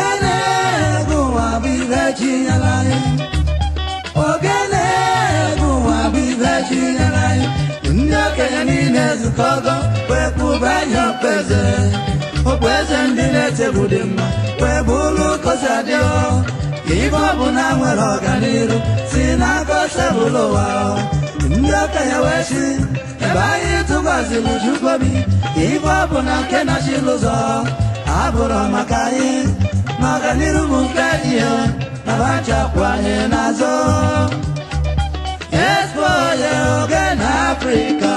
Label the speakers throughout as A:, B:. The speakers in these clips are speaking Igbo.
A: Ogene egwu nwa bụ ibe chinyere anyị. Ogene egwu nwa bụ ibe chinyere anyị. Ndị okenye niile ezukọgo wee kwụba anya okpueze. Okpueze ndị na-echegbu dị mma wee bụrụ kosi adịọ. Ife ọbụla nwere ọganiru si n'aka osebụlụ ụwa. Ndị okenye wee sị ebe anyị tụkwasịrị Chukwu obi, ife ọbụla nke na-achịlụ ụzọ abụrụ maka anyị, na ọganiru bụ nke ihe na bachakwu anyị n'azụ. Expo ya Ogene Afrịka.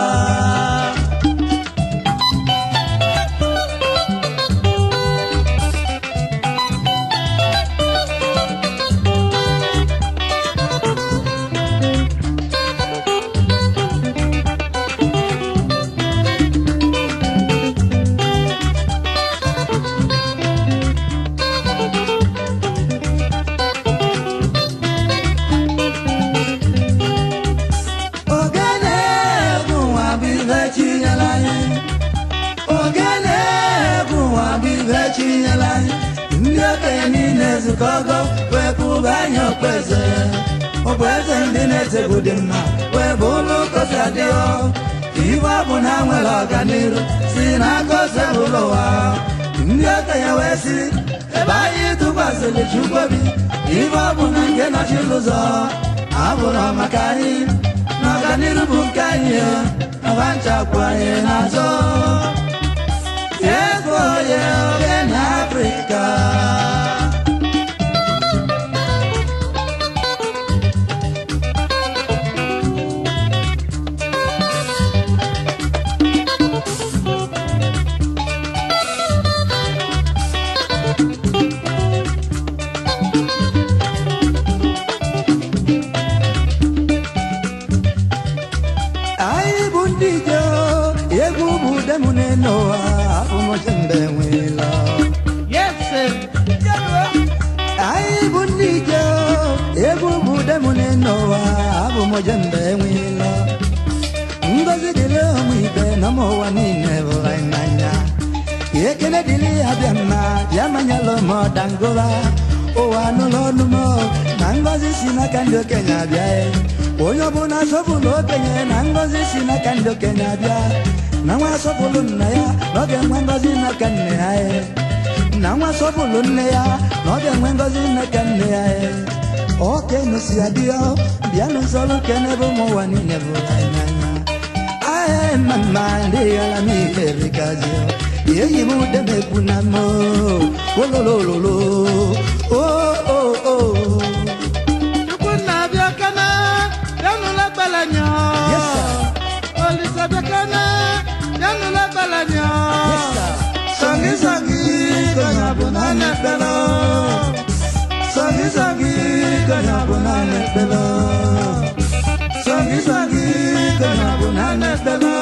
A: Ogene egwu nwa bụ ibe chinyere anyị. Ogene egwu nwa bụ ibe chinyere anyị. Ndị okenye niile ezukọgo wee kwụba anya okpueze. Okpueze ndị na-echegbu dị mma wee bụrụ kosi adịọ. Ife ọbụla nwere ọganiru si n'aka osebụlụ ụwa. Ndị okenye wee sị ebe anyị tụkwasịrị Chukwu obi, ife ọbụla nke nọchiri ụzọ abụrụ maka anyị, na ọganiru bụ nke anyị, na banchakwu anyị n'azụ. Expo ya Ogene Afrịka. Anyị bụ ndị ije, egwu bụ ude m n'elu ụwa, abụ m jembe nwela.
B: Yes, sir.
A: Anyị bụ ndị ije, egwu bụ ude m n'elu ụwa, abụ m jembe nwela. Ngọzi dịrị ụmụ ibe na ụmụ ụwa niile bụ anyị n'anya. Ekele dịrị ya bịa mma, bịa manyelụ m ọdangụba. Ụwa nụlụ ọnụ m, na ngọzi si n'aka ndị okenye abịa. Onye ọbụla asọpụrụ okenye, na ngọzi si n'aka ndị okenye abịa. Na nwa asọpụrụ nna ya, na ọ ga-enwe ngọzi n'aka nne ya. Na nwa asọpụrụ nne ya, na ọ ga-enwe ngọzi n'aka nne ya. Okenye si adịọ, bịa n'usoro kene bụ ụmụ ụwa niile bụ anyị n'anya. Ae mama ndị ala m ihe rikazi. Enyi m ude m ekwu na m ololololo o o o.
B: Chukwunna bịa kene, bịanụla ekpele nyọ.
A: Yes, sir.
B: Olise bịa kene, bịanụla ekpele nyọ.
A: Yes, sir. Sangi sangi konya bụ naanị ekpele. Sangi sangi konya bụ naanị ekpele. Sangi sangi konya bụ naanị ekpele.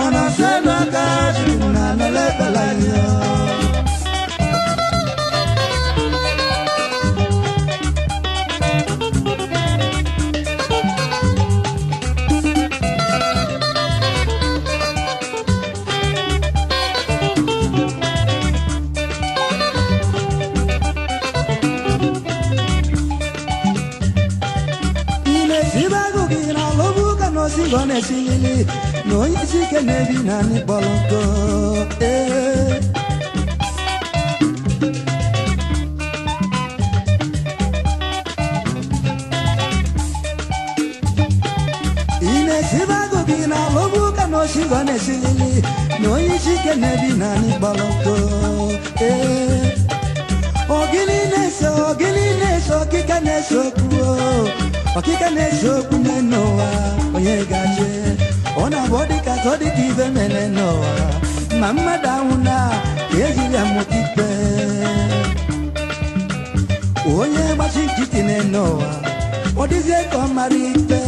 A: Ọ na-asị elu aka Chukwu na-anọla ekpele anyị. Ị na-esibe agụ gị na alụbụ ụka na osigo na-esilili na onye isi ike na-ebi na anyị kpọrọ nkụ. Ee. Ị na-esibe agụ gị na alụbụ ụka na osigo na-esilili na onye isi ike na-ebi na anyị kpọrọ nkụ. Ee. Ogili na-eso, ogili na-eso, ọkịka na-eso okwu o. Ọkịka na-eso okwu n'elu ụwa, onye gaje. Ọ na-abụ dịka ka ọ dịka ibe mere n'ụwa, ma mmadụ anwụ na ka ejiri ya mụta ikpe. Onye gbachi nkịtị n'elu ụwa, ọ dịzie ka ọ mara ikpe.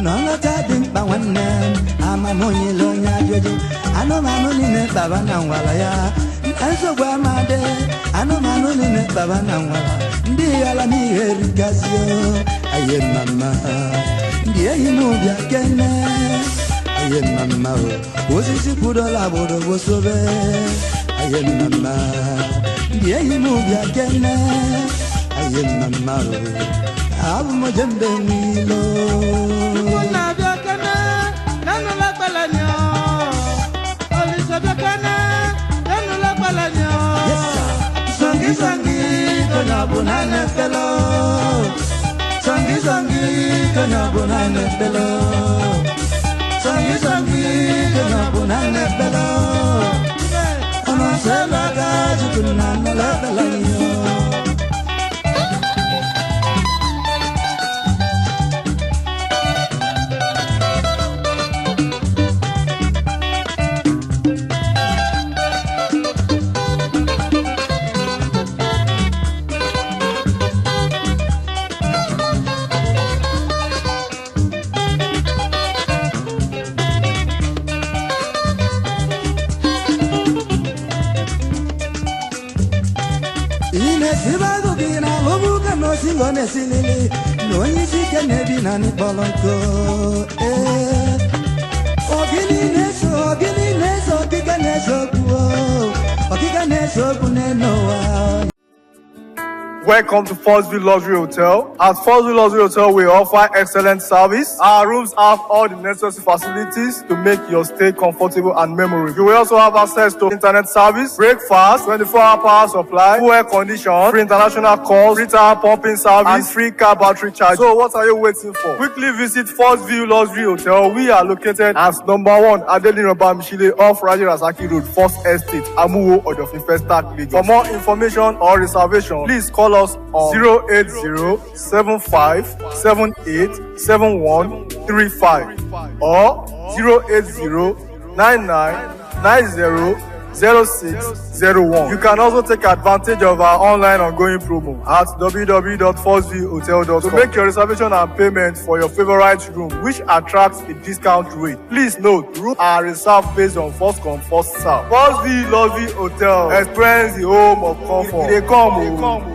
A: Na nghọta dị mkpa nwanne m, ama m onye ile onye ajụjụ. Anụmanụ niile kpaba na ngwala ya, nsogbu amadị. Anụmanụ niile kpaba na ngwala, ndị ala m ihe rikasịo. Aye mama, ndị enyi m bịa kene. Aye mama o, osisi kwudola obodo gbosobe. Aye mama, Ndị enyi m bịa kene aye mama o abụ m ojembe nwilo.
B: Chukwunna bịa kene bịanụla ekpele anyị o. Olise bịa kene bịanụla ekpele anyị o.
A: Yes, sir. Songi songi onye ọbụla na-efelo. Songi songi onye ọbụla na-efelo. Songi songi onye ọbụla na-efelo. Ọmasịla aka Chukwu na nụla ekpele anyị o. Nesilili na onye isi ike na-ebi na n'ịkpọrọ nkụ. Ee, ogini na-eso ogini na-eso ọkịka na-eso okwu o, ọkịka na-eso okwu n'elu ụwa.
C: Welcome to Fosville Luxury Hotel. At Fosville Luxury Hotel, we offer excellent service. Our rooms have all the necessary facilities to make your stay comfortable and memorable. You will also have access to internet service, breakfast, 24-hour power supply, full air condition, free international calls, free tire pumping service, and free car battery charge. So what are you waiting for? Quickly visit Fosville Luxury Hotel. We are located at number 1 Adeline Bamishile off Raji Rasaki Road, First Estate, Amuwo, Odofin Festac, Lagos. For more information or reservation, please call us on 080-7578-7135 or 080-9990-0601. You can also take advantage of our online ongoing promo at www.4zhotel.com to make your reservation and payment for your favorite room, which attracts a discount rate. Please note, rooms are reserved based on first come, first serve. Fosville Luxury Hotel, experience the home of comfort. They come.